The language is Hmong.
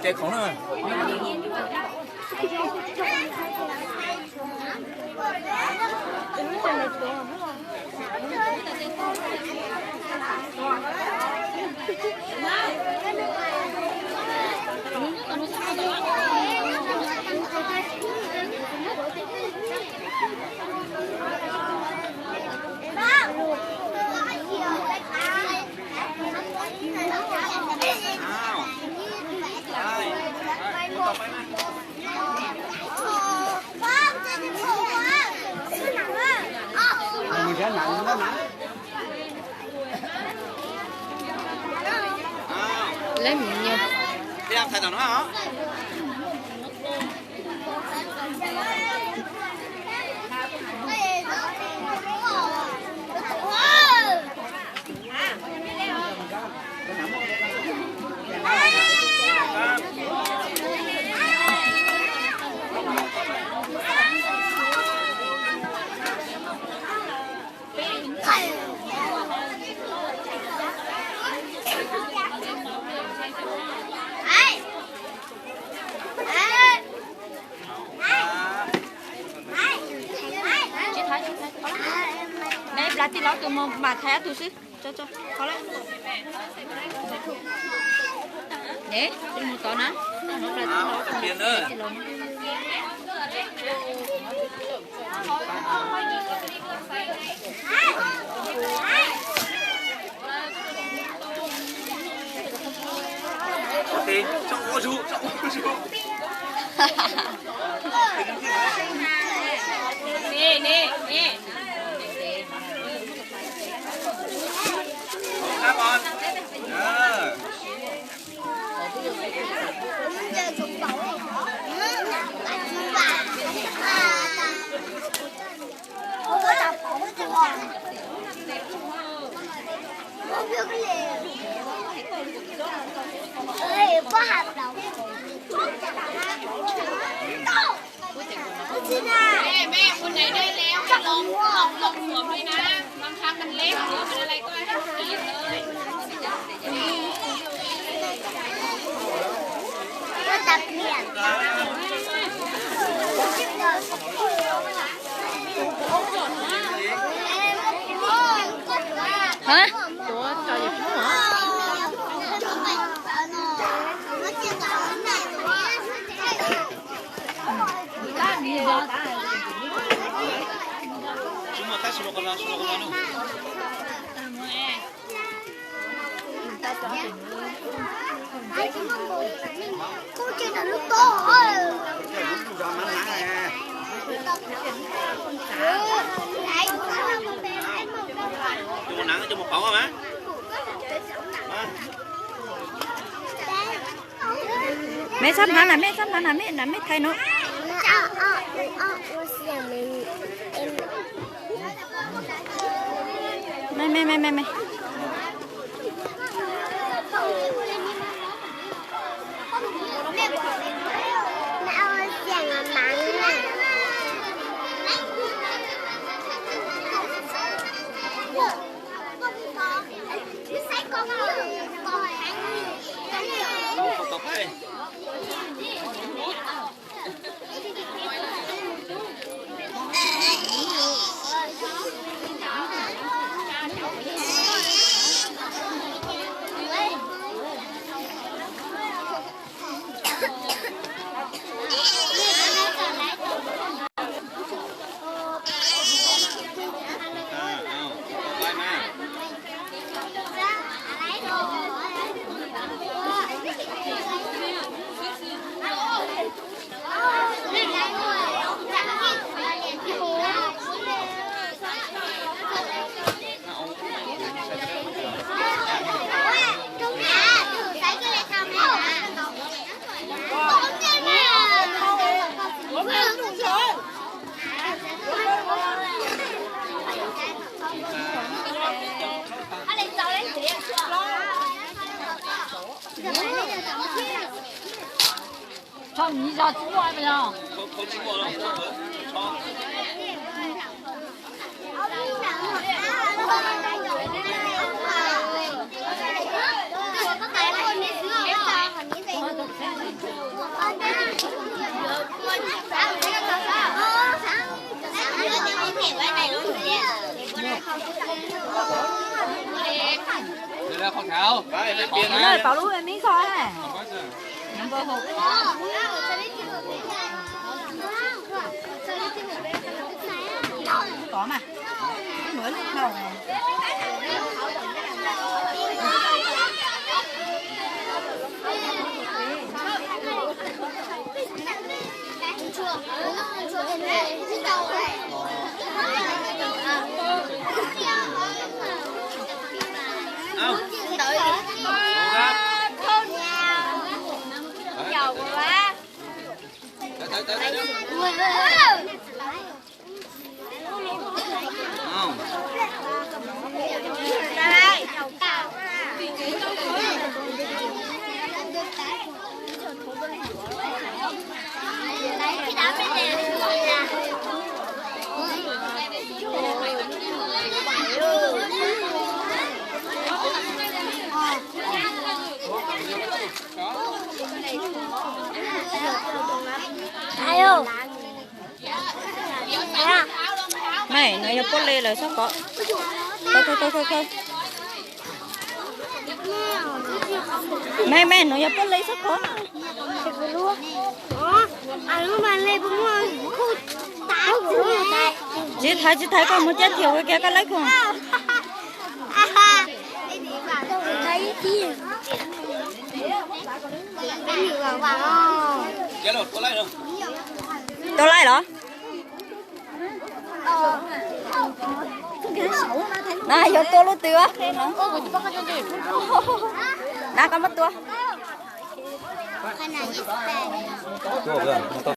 Ces khoom na. Leb mis nyuj. Neb plas tij laug tus mus mam thaiv ob tug xwb. Tso, tso, qhov lawm. Ne, mus tod na. Hả? Mej txhob hnav na, mej txhob hnav na, mej na mej thaij no. Me, me, me, me, me. Tso miv zog tsis muaj yog. Noj pauv lub me koj. Kov mas. Ib muam lub hlau. Mej, no yog pob le lawm, xob kov. Thawj, thawj, thawj, thawj. Mej, mej, no yog pob le, xob kov. Tsis thaiv, tsis thaiv, koj mus cab thiam ua kiag koj laib koog. Tua laij los? Na yog tua lub twg? Na koj muab tua.